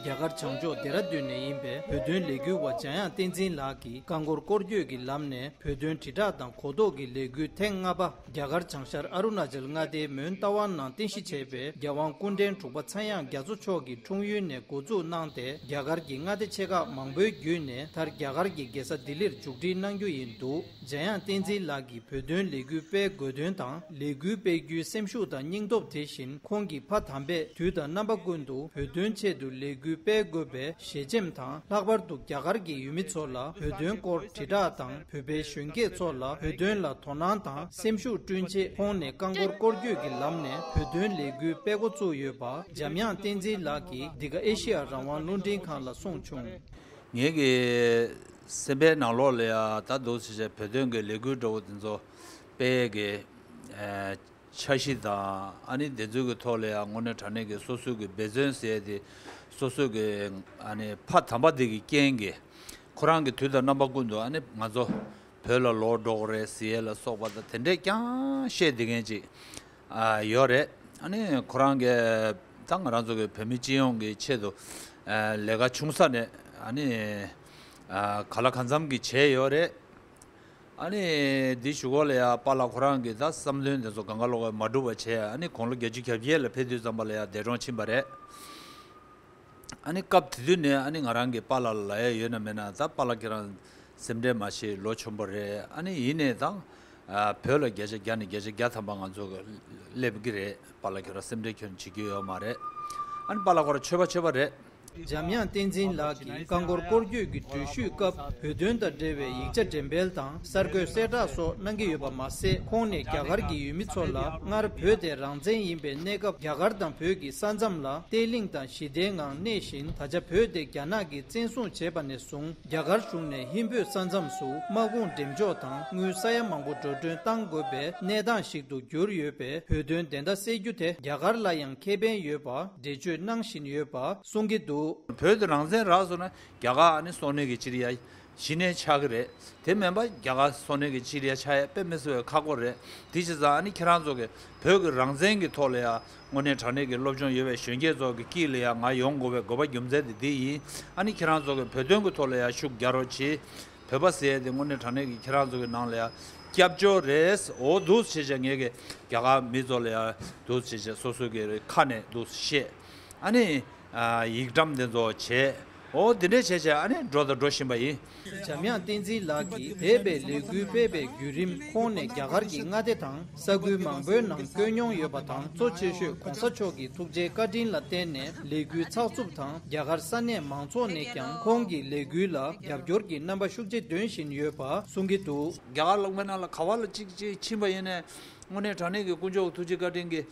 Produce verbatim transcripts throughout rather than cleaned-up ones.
རྒྱ་གར་བྱང་ཕྱོགས་ལྡེ་ར་ལྡུན་ནས་ཡིན་པའི་བོད་དོན་ལས་འགུལ་བ་འཇམ་དབྱངས་བསྟན་འཛིན་ལགས་ཀྱིས་རྐང་འཁོར་སྐོར་སྐྱོད་ཀྱི་ལམ་ནས་བོད་དོན་དྲིལ་བསྒྲགས་དང་གོ་རྟོགས་ཀྱི་ལས་འགུལ་ཐེངས་ལྔ་པ། རྒྱ་གར་བྱང་ཤར་ཨ་རུ་ན་ཅལ་མངའ་སྡེའི་མོན་རྟ་དབང་ནང་རྟེན་གཞི་བྱས་པའི་རྒྱལ་དབང་སྐུ་ཕྲེང་དྲུག་པ་ཚངས་དབྱངས་རྒྱ་མཚོ་མཆོག་གི་འཁྲུངས་ཡུལ་ནས་འགོ་འཛུགས་གནང་སྟེ། རྒྱ་གར་གྱི་མངའ་སྡེ་ཆེ་ཁག་མང་པོའི་བརྒྱུད་ནས་མཐར་རྒྱ་གར་གྱི་རྒྱལ་ས་ལྡི་ལིར་མཇུག་སྒྲིལ་གནང་རྒྱུ་ཡིན་འདུག་འཇམ་དབྱངས་བསྟན་འཛིན་ལགས་ཀྱིས་བོད་དོན་ལས་འགུལ་སྤེལ་དགོས་དོན་དང་། ལས་འགུལ་སྤེལ་རྒྱུའི་སེམས་ཤུགས་དང་སྙིང་སྟོབས་དེ་བཞིན། ཁོང་གིས་ཕ་དམ་པས་དུས་དང་རྣམ་པ་ཀུན་ཏུ་བོད་དོན་ཆེད་དུ་ལས་འགུལ་སྤེལ་དགོས་པའི་ཞལ་ཆེམས་དང་། ལྷག་པར་དུ་རྒྱ་གར་གྱི་ཡུལ་མི་ཚོ་ལ་བོད་དོན་སྐོར་དྲིལ་བསྒྲགས་དང་། བོད་པའི་གཞོན་སྐྱེས་ཚོ་ལ་བོད་དོན་ལ་དོ་སྣང་དང་སེམས་ཤུགས་བསྐྲུན་ཆེད། ཁོང་ནས་རྐང་འཁོར་སྐོར་སྐྱོད་ཀྱི་ལམ་ནས་བོད་དོན་ལས་འགུལ་སྤེལ་འགོ་བཙུགས་ཡོད་པ། འཇམ་དབྱངས་བསྟན་འཛིན་ལགས་ཀྱིས་འདི་ག་ཨེ་ཤི་ཡ་རང་དབང་རླུང་འཕྲིན་ཁང་ལ་གསུངས་བྱུང་། ངེད་ཀྱི་སེམས་པའི་ནང་ལོགས་ལ་ཡ་ད་འདུག་ཟེར་བྱས་བོད་དོན་གྱི་ལས་འགུལ་འདྲ་བོ་དེ་ཚོ་སྤེལ་གི་ཨ་འཆར་གཞི་དང་། ཨ་ནི་དེ་ཚོའི་གི་ཐོག་ལ་ཡང་དངོས་གནས་དྲང་གནས་ཀྱི་སོ་སོའི་གི་འབད་བརྩོན་ཟེར་ཡ་དེ་སོ་སོའི་གི་ཨ་ནི་ཕ་དམ་པ་དེ་གི་རྐྱེན་གྱིས་ཁོ་རང་གི་དུས་དང་རྣམ་པ་ཀུན་ཏུ་ཨ་ནི་ང་ཚོ་བོད་ལ་ལོག་འགྲོ་དགོས་རེད་ཟེར་ཡ་ལ་སོགས་པ་དང་དེ་འདྲས་རྐྱང་བཤད་བསྡད་མཁན་ཅིག་ཨ་ཡོད་རེད། ཨ་ནི་ཁོ་རང་གི་ད་ང་རང་ཚོ་གི་བོད་མི་སྤྱི་ཡོངས་ཀྱི་ཆེད་དུ་ཨ་ལས་ཀ་ཆུང་ས་ནས་ཨ་ནི་ཨ་གང་ལ་གང་འཚམ་གྱི་བྱས་ཡོད་རེད། ཨ་ནི་འདི་གཞུག་གུ་ལ་ཡ་པཱ་ལགས་ཁོ་རང་གི་ད་བསམ་དོན་དེ་ཚོ་གང་ག་ལོག་ག་མ་འགྲུབ་པ་བྱས། ཨ་ནི་དགུང་ལོ་བརྒྱད་ཅུ་གྱ་བརྒྱད་ལ་ཕེབས་དུས་ཙམ་པ་ལ་ཡ་འདས་གྲོངས་ཕྱིན་པ་རེད། ཨ་ནི་སྐབས་དེ་དུས་ནས་ཨ་ནི་ང་རང་གི་པཱ་ལགས་ལ་ལབ་ཡ་ཡོད་ན་མེད་ན། ད་པཱ་ལགས་ཁྱེད་རང་སེམས་ཁྲལ་མ་བྱེད། ལོ་ཆེན་པོ་རེད། ཨ་ནི་ཡིན་ནའི་ད་ཨ་བོད་ལ་བརྒྱ་ཆ་བརྒྱ་ནས་བརྒྱ་ཆ་བརྒྱ་ཐམ་པ་ང་ཚོ་གི་སླེབས་ཀྱི་རེད། པཱ་ལགས་ཁྱོད་རང་སེམས་ཁྲལ་ཁྱོད་བྱེད་རྒྱུ་ཡོད་མ་རེད། ཨ་ནི་པཱ་ལགས་ཁོ་རང་ཆོས་པ་ཆོས་པ་རེད། འཇམ་དབྱངས་བསྟན་འཛིན་ལགས་ཀྱིས་རྐང་འཁོར་སྐོར་སྐྱོད་ཀྱི་འགྲུལ་བཞུད་སྐབས་བོད་དོན་དང་འབྲེལ་བའི་ཡིག་ཆ་འགྲེམས་སྤེལ་དང་གསར་འགོད་གསལ་བསྒྲགས་སོགས་གནང་གི་ཡོད་པ་མ་ཟད། ཁོང་ནས་རྒྱ་གར་གྱི་ཡུལ་མི་ཚོ་ལ་སྔར་བོད་དེ་རང་བཙན་ཡིན་པའི་གནས་སྐབས་རྒྱ་གར་དང་བོད་ཀྱི་ས་མཚམས་ལ་བརྟན་ལྷིང་དང་ཞི་བདེའི་ངང་གནས་བཞིན། ད་ཆ་བོད་དེ་རྒྱ་ནག་གིས་བཙན་བཟུང་བྱས་པ་ནས་བཟུང་རྒྱ་གར་གཞུང་ནས་ཧིན་བོད་ས་མཚམས་སུ་དམག་དཔུང་འགྲེམས་འཇོག་དང་དངུལ་ས་ཡ་མང་པོ་འགྲོ་གྲོན་གཏང་དགོས་པའི་གནས་སྟངས་ཤིག་ཏུ་གྱུར་ཡོད་པས། བོད་དོན་བདེན་མཐའ་གསལ་རྒྱུ་དེ་རྒྱ་གར་ལ་ཡང་ཁེ་ཕན་ཡོད་པ་འགྲེལ་བརྗོད་གནང་བཞིན་ཡོད་པ་གསུང་གི་འདུག། བོད་དུ་རང་བཙན་རག་སོང་ན་རྒྱ་གར་ཨ་ནི་སོང་ནས་ཀྱི་ཅི་རི་ཡ་གཞི་ནས་ཆགས་ཀྱི་རེད། དེ་མིན་པ་རྒྱ་གར་སོང་ནས་ཀྱི་ཅི་རི་ཡ་ཆགས་ཡ་དཔེ་མི་སྲིད་པའི་ཁག་པོ་རེད། དེ་བྱས་ཙང་ཨ་ནི་ཁྱེད་རང་ཚོ་གི་བོད་ཀྱི་རང་བཙན་གྱི་ཐོག་ལ་ཡ་དངོས་གནས་དྲང་གནས་ཀྱི་སློབ་སྦྱོང་ཡོད་པའི་གཞོན་སྐྱེས་ཚོ་གི་དཀྱིལ་ལ་ཡ་ང་ཡོང་དགོས་པའི་དགོས་པ་རྒྱུ་མཚན་དེ་འདི་ཡིན། ཨ་ནི་ཁྱེད་རང་ཚོ་གི་བོད་དོན་གྱི་ཐོག་ལ་ཡ་ཤུགས་རྒྱག་རོགས་གྱིས། བོད་པ་ཟེར་ཡ་དེ་དངོས་གནས་དྲང་གནས་ཀྱི་ཁྱེད་རང་ཚོ་གི་ནང་ལ་ཡ་སྐྱབས་བཅོལ་རེད། འོ་འདུག་བྱས་བྱས་ངས་ཀྱི་རྒྱ་གར་མི་ཚོ་ལ་ཡ་འདུག་བྱས་བྱས་སོ་སོ་གི་ཁ་ནས་འདུག་བཤད། ཨ་ནི་ཨ་ཡིག་འགྲམ་དེ་ཚོ་བྱས། འོ་དེ་འདྲས་བྱས་བྱས་ཨ་ནི་འགྲོ་དང་འགྲོ་བཞིན་པ་ཡིན། འཇམ་དབྱངས་བསྟན་འཛིན་ལགས་ཀྱིས་འདས་པའི་ལས་འགུལ་སྤེལ་བའི་བརྒྱུད་རིམ། ཁོང་ནས་རྒྱ་གར་གྱི་མངའ་སྡེ་དང་ས་ཁུལ་མང་པོའི་ནང་བསྐྱོད་མྱོང་ཡོད་པ་དང་། གཙོ་ཆེ་ཤོས་༧གོང་ས་མཆོག་གི་ཐུགས་རྗེ་བཀའ་དྲིན་ལ་བརྟེན་ནས་ལས་འགུལ་ཚགས་ཚུད་དང་། རྒྱ་གར་ས་གནས་མང་ཚོགས་ནས་ཀྱང་ཁོང་གི་ལས་འགུལ་ལ་རྒྱབ་སྐྱོར་གྱི་རྣམ་པ་ཤུགས་ཆེ་འདོན་བཞིན་ཡོད་པ་གསུང་གི་འདུག། རྒྱ་གར་ལ་དངོས་གནས་ལ་ག་བ་ལ་གཅིག་གཅིག་ཕྱིན་པ་ཡིན་ནའི་དངོས་གནས་དྲང་གནས་ཀྱི་དཀོན་མཆོག་ཐུགས་རྗེ་བཀའ་དྲིན་གྱིས།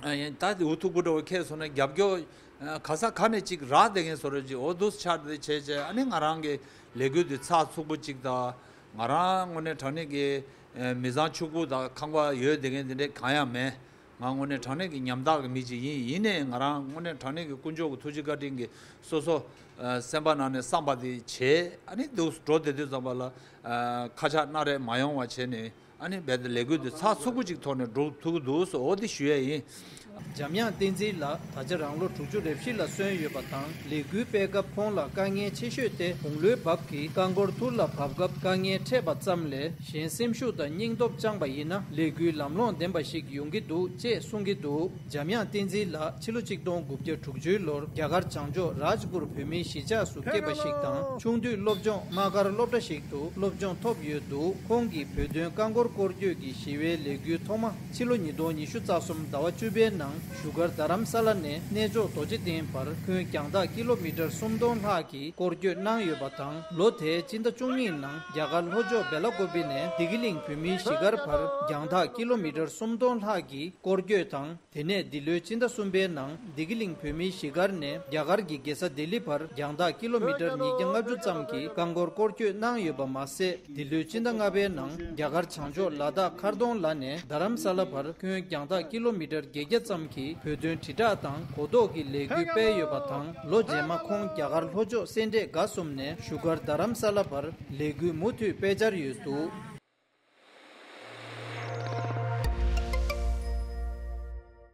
ཨ་ཡིན་ད་དེ་འུ་ཐུག་པོ་འདྲ་བོ་ཁྱེར་སོང་ན་རྒྱབ་སྐྱོར་ཨ་ག་ས་ག་ནས་ཅིག་རག་བསྡད་མཁན་བཟོ་འདྲ་ཅིག་འོ་འདུག་ཆགས་བསྡད་བྱས་བྱས། ཨ་ནི་ང་རང་གི་ལས་འགུལ་དེ་ཚགས་ཚུད་པོ་ཅིག་དང་། ང་རང་དངོས་གནས་དྲང་གནས་ཀྱི་ཨ་མི་ཚང་ཕྱུག་པོ་དང་ཁང་པ་ཡོད་བསྡད་མཁན་དེ་འདྲས་གང་ཡང་མེད། ང་དངོས་གནས་དྲང་གནས་ཀྱི་ཉམ་ཐག་གི་མི་ཅིག་ཡིན། ཡིན་ནའི་ང་རང་དངོས་གནས་དྲང་གནས་ཀྱི་དཀོན་མཆོག་གི་ཐུགས་རྗེ་བཀའ་དྲིན་གྱིས་སོ་སོ་ཨ་སེམས་པ་ནང་ནས་བསམ་པ་དེ་བྱས། ཨ་ནི་འདུག་འགྲོ་བསྡད་དུས་ཙམ་པ་ལ་ཨ་ཁ་ཆག་སྣ་རལ་མ་ཡོང་བ་བྱས་ནས། ཨ་ནི་རྦད་དེ་ལས་འགུལ་འདི་ཚགས་ཚུད་པོ་ཅིག་ཐོག་ནས་འགྲོ་ཐུབ་ཀྱི་འདུག་ཟེར་འོ་དེ་ཞུ་ཡས་ཡིན། འཇམ་དབྱངས་བསྟན་འཛིན་ལགས་ད་ཆ་རང་ལོ་དྲུག་ཅུ་རེ་བཞི་ལ་སོན་ཡོད་པ་དང་། ལས་འགུལ་སྤེལ་སྐབས་ཁོང་ལ་དཀའ་ངལ་ཆེ་ཤོས་དེ་དགུང་ལོའི་བབ་ཀྱིས་རྐང་འཁོར་ཐུར་ལ་བབས་སྐབས་དཀའ་ངལ་འཕྲད་པ་ཙམ་ལས། གཞན་སེམས་ཤུགས་དང་སྙིང་སྟོབས་བཅངས་པ་ཡིན་ན་ལས་འགུལ་ལམ་ལྷོང་ལྡན་པ་ཞིག་ཡོང་གི་འདུག་ཅེས་གསུང་གི་འདུག། འཇམ་དབྱངས་བསྟན་འཛིན་ལགས་ཕྱི་ལོ་ཆིག་སྟོང་དགུ་བརྒྱ་དྲུག་ཅུའི་ལོར་རྒྱ་གར་བྱང་ཕྱོགས་རཱཇ་པུར་བོད་མིའི་གཞིས་ཆགས་སུ་སྐྱེས་པ་ཞིག་དང་། ཆུང་དུས་སློབ་སྦྱོང་དམག་སྒར་སློབ་གྲྭ་ཞིག་ཏུ་སློབ་སྦྱོང་ཐོབ་ཡོད་འདུག། ཁོང་གིས་བོད་དོན་རྐང་འཁོར་སྐོར་སྐྱོད་ཀྱི་ཞི་བའི་ལས་འགུལ་ཐོག་མ་ཕྱི་ལོ་ཉིས་སྟོང་ཉི་ཤུ་རྩ་གསུམ་ཟླ་བ་བཅུ་པའི་ནང་བཞུགས་སྒར་རྡ་རམ་ས་ལ་ནས་གནས་མཆོག་རྡོ་རྗེ་གདན་བར་ཁྱོན་རྒྱང་ཐག་ཀི་ལོ་མི་ཊར་སུམ་སྟོང་ལྷག་གི་སྐོར་སྐྱོད་གནང་ཡོད་པ་དང་། ལོ་དེའི་སྤྱི་ཟླ་བཅུ་གཉིས་ནང་རྒྱ་གར་ལྷོ་ཕྱོགས་སྦེ་ལ་ཀོ་བི་ནས་བདེ་སྐྱིད་གླིང་བོད་མིའི་གཞིས་སྒར་བར་རྒྱང་ཐག་ཀི་ལོ་མི་ཊར་སུམ་སྟོང་ལྷག་གི་སྐོར་སྐྱོད་དང་། དེ་ནས་འདི་ལོའི་སྤྱི་ཟླ་གསུམ་པའི་ནང་བདེ་སྐྱིད་གླིང་བོད་མིའི་གཞིས་སྒར་ནས་རྒྱ་གར་གྱི་རྒྱལ་ས་ལྡི་ལི་བར་རྒྱང་ཐག་ཀི་ལོ་མི་ཊར་ཉིས་བརྒྱ་ལྔ་བཅུ་ཙམ་གྱི་རྐང་འཁོར་སྐོར་སྐྱོད་གནང་ཡོད་པ་མ་ཟད། འདི་ལོའི་སྤྱི་ཟླ་ལྔ་པའི་ནང་རྒྱ་གར་བྱང་ཕྱོགས་ལ་དྭགས་མཁར་གདོང་ལ་ནས་རྡ་རམ་ས་ལ་བར་ཁྱོན་རྒྱང་ཐག་ཀི་ལོ་མི་ཊར་བརྒྱད་བརྒྱ་ཙམ་གྱི་བོད་དོན་དྲིལ་བསྒྲགས་དང་གོ་རྟོགས་ཀྱི་ལས་འགུལ་སྤེལ་ཡོད་པ་དང་། ལོ་རྗེས་མ་ཁོང་རྒྱ་གར་ལྷོ་ཕྱོགས་སེ་འབྲས་དགའ་གསུམ་ནས་བཞུགས་སྒར་རྡ་རམ་ས་ལ་བར་ལས་འགུལ་མུ་མཐུད་སྤེལ་འཆར་ཡོད་འདུག།